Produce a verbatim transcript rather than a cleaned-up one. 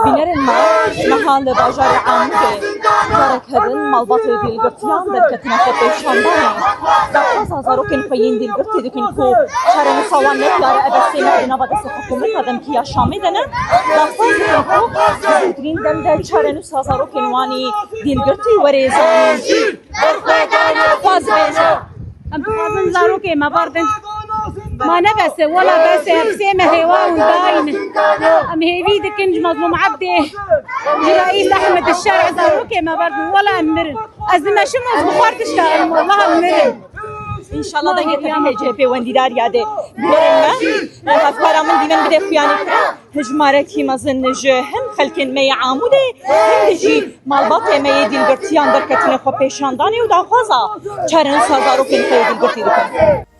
Bînerên me niha li bajarê Amûdê carek herin malbatê dîlgirtiyan derketine xwepêşandanê. Daxwaza zarokên xwe yên dîlgirtî dikin ku çarenûsa wan ne diyar e, ev sê meh di nava destê hikûmeta demkî ya Şamê de ne. Daxwaz dikin ku di zûtirîn dem de çarenûsa zarokên wan ê dîlgirtî were zanîn. Daxwaz bêje. Em dixwazin zarokê me berdin. Ma ne bes e, wela bes e, ev sê mehê wan dayne. Em hêvî dikin ji Mazlûm Ebdê, ji Reîs Ehmed Şer'ê zarokê me berdin. Wela em mirin. Ez dimeşim û ez bi xwe tişta em, wela em mirin. Înşallah dengê te hê jê pêwendîdariya de. Bînerên me, hevkara min dîmen bide xuyanî kirin. Hejmarekî mezin ji him xelkên me yê Amûdê, him de jî malbatê me yê dîlgirtiyan derketine xwepêşandanê û daxwaza çarenûsa zarokên xwe yê dîlgirtî dikin.